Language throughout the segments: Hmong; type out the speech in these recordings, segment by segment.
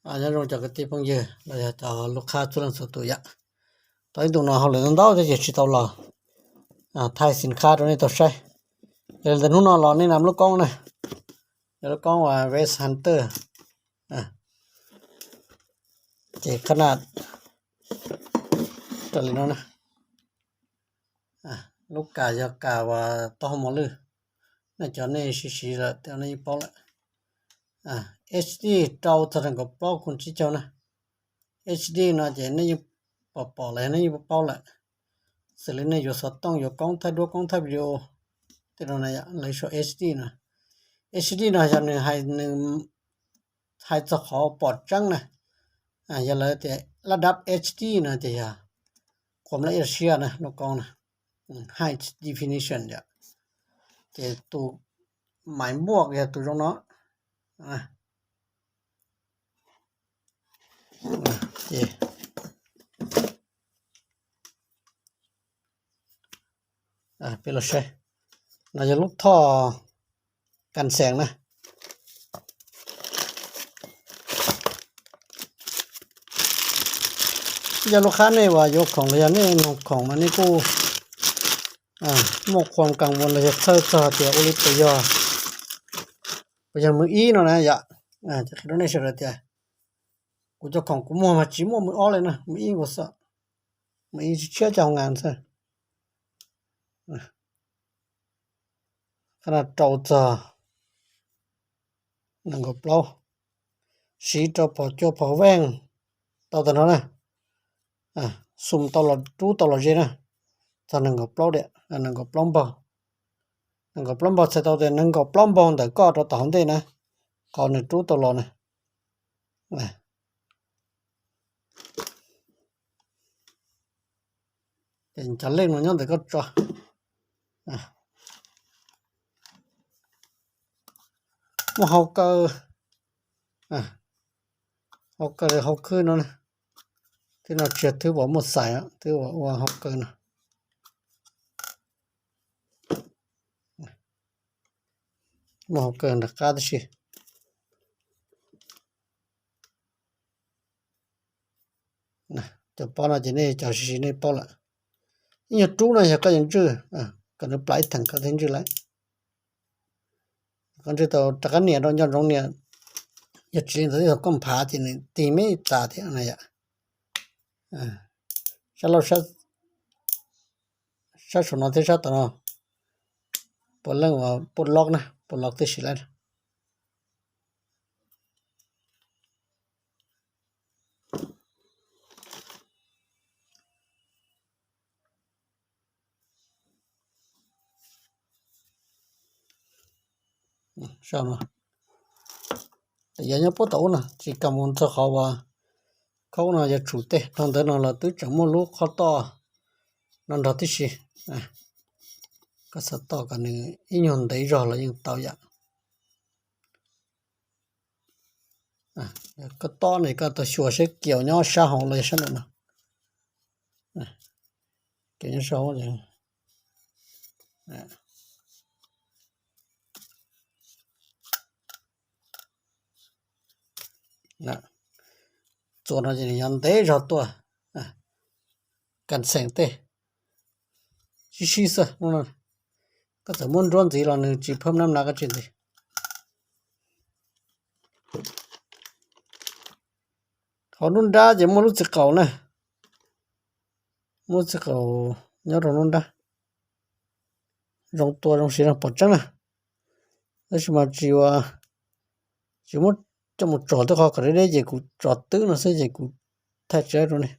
Nyob zoo cov kwv tij phooj ywg los yog cov lub qhab txhua leej txhua tus yom. Tau ib ntu no hauj lwm ntau ntau thiab ces tsis tau los thaij xim qhab rau nej tau saib. Yog li ntawd hnub no los nej nam lub koob na, yog lub koob uas West Hunter, ces qhab na raws li no na. Lub kas yog kas uas taub hau mos lwj, nej cov nej siv siv lawm tej nej yeej paub lawm. H D rau txog nees nkaum plaub kum tsib caug na. H D no ces nej yeej pom pom lawm, nej yeej paub lawm. Xws li nej yuav xov tooj, yuav koob thaij duab, koob thaij video, tej no na yom, lawv sau H D no. H D no yog nws hais, nws hais txog qhov pom tseeb na. Yog lawv tias lab dab H D no ces yog qhuam lab ib siab na, lub koob na, high definition yom. Ces tus mais npuaj yog tus zoo no. Peb los saib, no yog lub thoj kas xeem na. Yog lub qhab nej uas yuav khoom los yog nej nug khoom mas nej kuj muaj qhuam kas ua los yog txhawj txog tias ua li puas yog, puas yog mws ib no na yom. Qhia rau nej sawv daws tias kuv cov khoom kuv muag mas tsis muaj mws ob li na, mws ib nkaus xwb, mws ib tshiab cov hoo nkas xwb. Qhab no rau txog nees nkaum plaub, siv rau phom cua phom veej tau tag nrho na. Xum tau los rub tau los ze na, txog nees nkaum plaub diam, nees nkaum plaub npaug. Nees nkaum plaub npaug txhais tau tias nees nkaum plaub npaug ntawm koj rau tom hauv ntej na, qhov nws rub tau los na. Ces cov lej no nyob ntawm koj tso. Muaj hau kaw, hau kaw hau khwb no, twb no tsis yog thwb uas muaj xais, twb ua hau kaw no. Muaj hau kaw nram qab tib si. Cov pob no ces nej cov siv siv nej paub lawm. Ib nyuag rub no yog koj yuav ntswj, kom nws plam ib theem koj thiaj ntswj lawm. Koj ntswj tau rov qab nias rau nco ntsoov nias, yog tsis li ntawd thaum koj nphav ces nws tig me tas thiab na yom. Sab laug, sab saum no thiab sab tom no, puav leej uas puav log na, puav log tib si lawm. Yog nyob puab tom ub no tsis kam mus txog qhov uas khaub no yuav tsum tej, dhau ntawd no los twb tseem muaj lub qhov toj no nrog tib si. Koj xav toj kom nws ib nyuag ntev zog los yeej tau yom. Koj toj ne koj tau xyuas seb kiaus nyob sab hauv los yog sab nraum no. Kiaus nyob sab hauv. Txuas no ces nws yuav ntev zog tuaj, kas xeem tej sib sib xwb. Koj txawm muab nruab ntxiv los nws tsis phab nab nav koj tsis ntxiv. Hauv nruab nrab ces muaj lub txiv qaum na, muaj lub txiv qaum nyob rau nruab nrab, zoo tua zoo siv no pom tseeb na. Tab sis mas tsis ua, tsis muab coj mus tsom tej qhov kom deb deb ces kuv tsom twb no xwb ces kuv thaij tsis rau nej.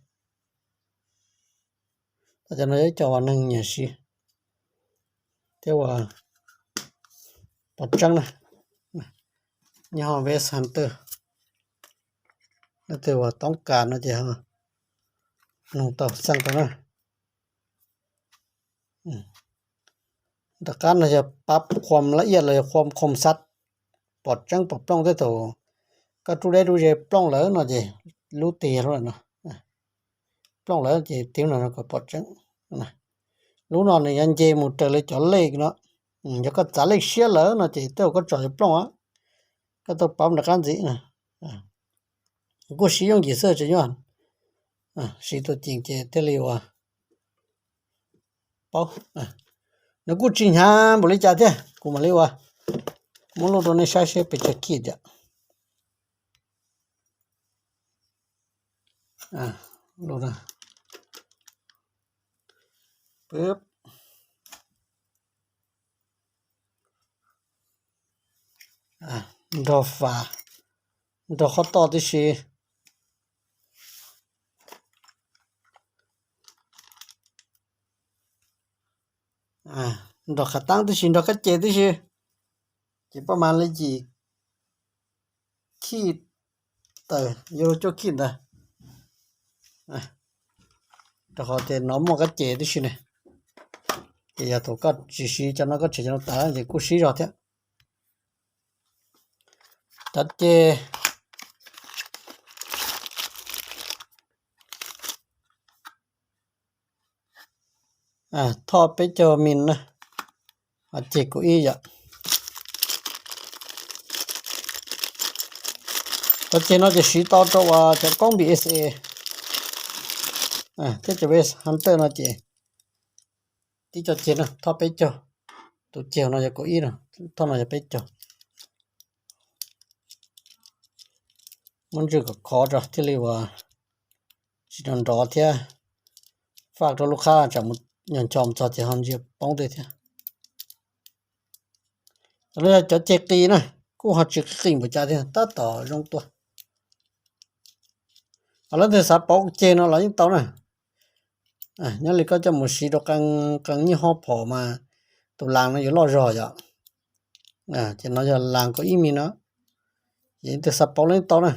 Cov no yog ib co uas neeg nyiam siv thiab uas pom tseeb na. Nyob hauv West Hunter, leej twg uas toob kas no ces nug tau xaj tau na. Nram qab no yog pab qhuam laj iaj los yog qhuam khoom xav pom tseeb pom plooj tej thaum koj rub deb rub ze plooj lawm no ces lub tig lub no, plooj lawm ces tig no kom pom tseeb. Lub no nws yuav nce mus raws li cov lej no. Yog koj txav lej siab lawm no ces tej zaum koj tsom yuav plooj, koj tau pab nram qab ntxiv. Kuj siv yooj yim xwb tsis nyuaj, siv tus ceem ces thiaj li ua paub. Nws kuj tsis hnyav npaum li cas thiab, kuv mam li ua muab lub rau nej saib seb pes tsawg kij yom. Nrog fas, nrog qhov toj tib si, nrog qhov taab tib si, nrog kab ces tib si, ces pab mas li yim kij tawm yuav luag cuaj kij ntawd. Rau qhov tias no muaj kab ces tib si ne, ces yog thaum koj tsis siv cov no koj tshem cov no tas ces kuj siv zog thiab. Cov ces thoj peb caug mis na, ces kaum ib yom. Cov ceg no ces siv tau rau uas cov koob B S A thiab cov Hunter no ces tib co ceg no thoj peb caug, tus ceg no yog kaum ib no, thoj no yog peb caug. Muab ntswj kom khov rau thiaj li uas tsis nrov nrov thiab, faj rau lub qhab tsam mus nyuag ncho mus txog ces ho ntsia poob tej thiab. Cov no yog cov ceg qis na, kuj ho tsis qis npaum cas thiab, tab tom zoo tuaj. Ho leej twg xav pauv ceg no los yeej tau na. Nyob li koj coj mus siv rau qee nyiaj hob phom mas tus las no yuav loj zog yom. Ces no yog las kaum ib mis no, ces leej twg xav pauv los yeej tau na.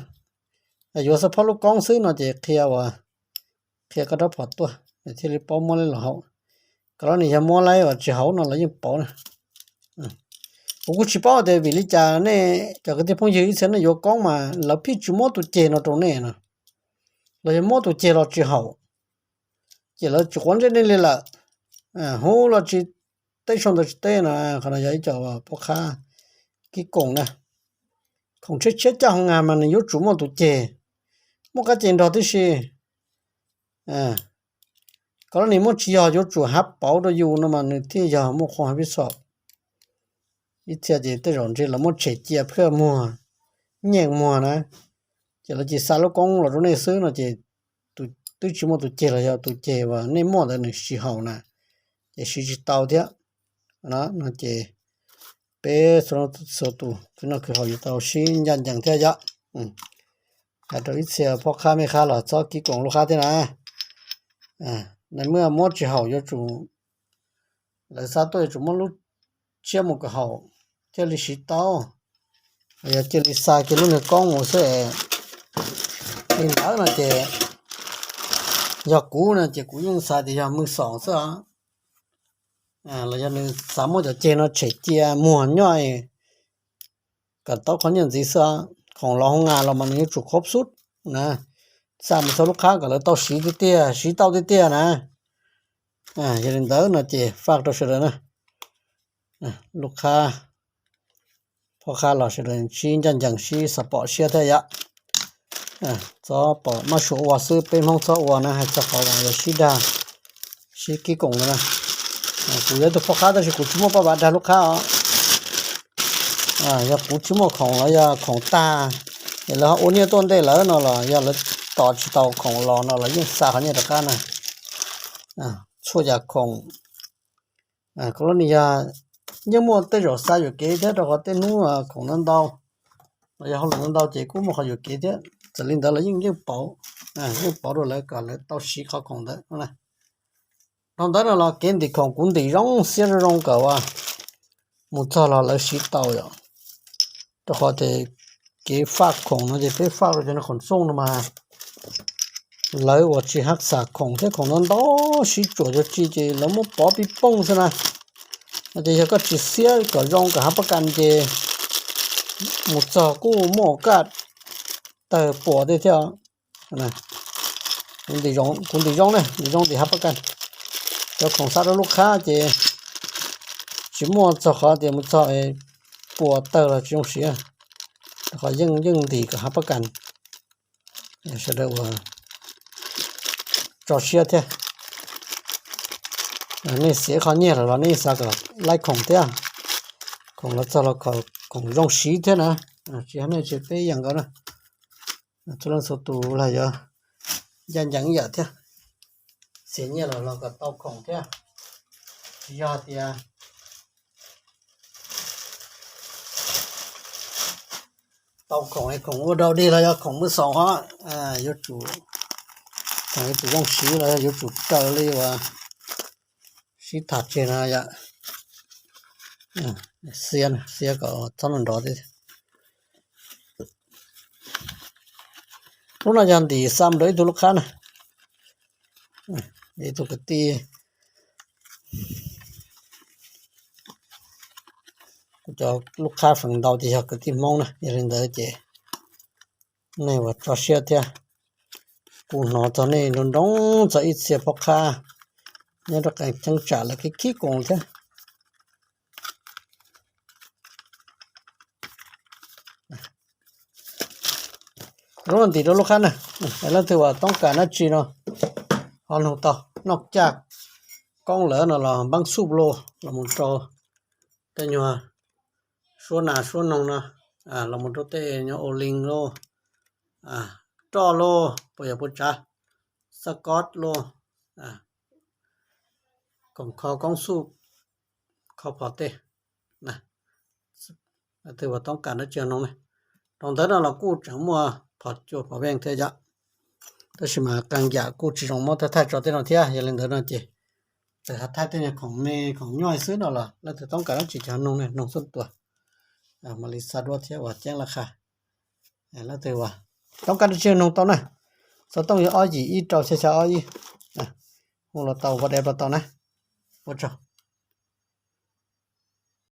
Yuav xab phob lub koob xwb no ces qhia uas qhia koj rab phom tuaj thiaj li paub muab laib los haus. Kom los nws yog muab laib uas tsis haum no los yeej pauv na. Kuv kuj tsis paub tias vim li cas nej cov kwv tij phooj ywg ib txhia nej yuav koob mas lawv pheej tsis muab tus ceg no rau nej no, los yog muab tus ceg los tsis haum, ces lawv tsis quav ntsej nej li lawm. Hu los tsis teb, sau ntawv tsis teb no, qhov no yog ib co phob qhab kib koom na. Khoom tshiab tshiab caj hoo na mas nws yuav tsum muaj tus ceg, muaj kab ceg nrog tib si. Kom los nws muab tsis yog yuav tsum hav pauv rau yus no mas nws thiaj yog muaj qhov hav pib xom. Ib txhia ces tej zaum ntshe lawv muab tshem cia phaj muag, nyeej muag na, ces lawv cia xa lub koob los rau nej xwb no ces twb tsis muaj tus ceg los yog tus ceg uas nej muaj ntawd nws tsis haum na, ces siv tsis tau thiab. No ces peb txhua tus kwv noj kwv haus yuav tau sib ncaj ncees thiab yom. Hais rau ib txhia phob qhab mej qhab los txhob kib koom lub qhab thiab na. Muaj muab tsis haum yuav tsum, lawv xa tuaj yuav tsum muab lub tshiab mus kom haum thiaj li siv tau. Yog cia li xa kiag lub niag koob mus xwb, li ntawd no ces yog kuv no ces kuv yeej xav tias yog mws xom xwb os. Los yog nws xav muab cov ceg no tshem cia muag nyob kom tau qhov nyiaj ntxiv xwb. Khoom los hoo nas los mas nws yuav tsum khob xub na, xa mus txog lub qhab kom lawv tau siv tiag tiag, siv tau tiag tiag na. Yog li ntawd no ces faj rau sawv daws na, lub qhab phob qhab los sawv daws sib ncaj ncees sib xav pom siab thiab yom. Txhob pom mab suav ua xwb, peb Hmoob txhob ua na, hais txog qhov uas yog sib dag sib kib koom no na. Kuv yog ib tug phob qhab tab sis kuv tsis muaj paj vav dag lub qhab os. Yog kuv tsis muaj khoom los yog khoom tag, es lawv ho ua nyiaj tuaj ntej lawm no los yog lawv tos tsis tau khoom los no los yeej xa qhov nyiaj rov qab na. Txhua yam khoom, ko lub ni yog yeej muaj tej zaum xa yuam kev thiab rau qhov tej hnub khoom ntau ntau, los yog hauj lwm ntau ntau ces kuj muaj qhov yuam kev thiab. Txawm li ntawd los yeej yeej pauv, yeej pauv rau lawv kom lawv tau siv qhov khoom ntawd na. Dhau ntawd no los kev ntim khoom kuv ntim zoo xiab zoo zoo kom mus txog los lawv siv tau yom. Rau qhov tias kev faj khoom no ces peb faj rau cov khoom xooj no mas lawv uas tsis hab xam khoom thiab khoom ntau ntau sib tsuam cov tsi ces lawv muab pov pij pooj xwb na. No ces yog koj tsis xiab kom zoo kom hav pab kas ces mus txog kuj muaj kaj tawg puas tej thiab. Kuv ntim zoo na, ntim zoo ntim hav pab kas. Cov khoom xa rau lub qhab ces tsis muaj txog qhov tias mus txog puas tawg los tsis zoo siv, rau qhov yeej yeej ntim kom hav pab kas. Sawv daws uas tso siab thiab, nej xiv qhov nyiaj lawm los nej xav kom laib khoom thiab. Khoom los txog los khoom zoo siv thiab na. Tsis yog nej tsis peb ib yam nkaus na. Txhua leej txhua tus los yuav ncaj ncees ib yam thiab. Xiv nyiaj lawm los kom tau khoom thiab. Tsis yog tias tau khoom es khoom ua dau dig los yog khoom muab xaus hov. Yuav tsum, khoom yuav tsum zoo siv los yog yuav tsum raws li uas sib tham tseg no yom. Xiab, xiab kom txhob nrov thiab. Lub no yog ntim xam rau ib tug lub qhab na. Ib tug kwv tij, kuv cov lub qhab feem ntau ces yog kwv tij Hmoob na, yog li ntawd ces nej uas tso siab thiab. Kuv hnov txog nej nroo nroo txog ib txhia phob qhab nyob rau qee cheeb tsam lawv khib khib koos thiab. Lub no ntim rau lub qhab na, leej twg uas toob kas dab tsi no ho nug tau, noj caj koob lawm no los npab xuj lauj, los mus rau tej nyuag suab nas suab noog no, los mus rau tej nyuag ua li lauj, roj lauj, puas yog puas tsav, xab kod lauj, khoom kho koob xuj, kho phom tej. Leej twg uas toob kas dab tsi noog ne. Rau ntawd no los kuj tseem muaj phom cua phom veej thiab yom, tab sis mas qee yam kuj tsis zoo muab thaij tso tej no thiab. Yog li ntawd no ces txawm ho thaij tej nyuag khoom me khoom nyuaj xwb no los leej twg toob kas dab tsi ces ho noog ne, noog xub tua. Mam li xa duab thiab ua ceeb laj qha. Leej twg uas toob kas dab tsi noog tau na. Xov tooj yog ob yim ib rau xya xya ob ib. Hu los tau, WhatsApp los tau na. Ua tsaug.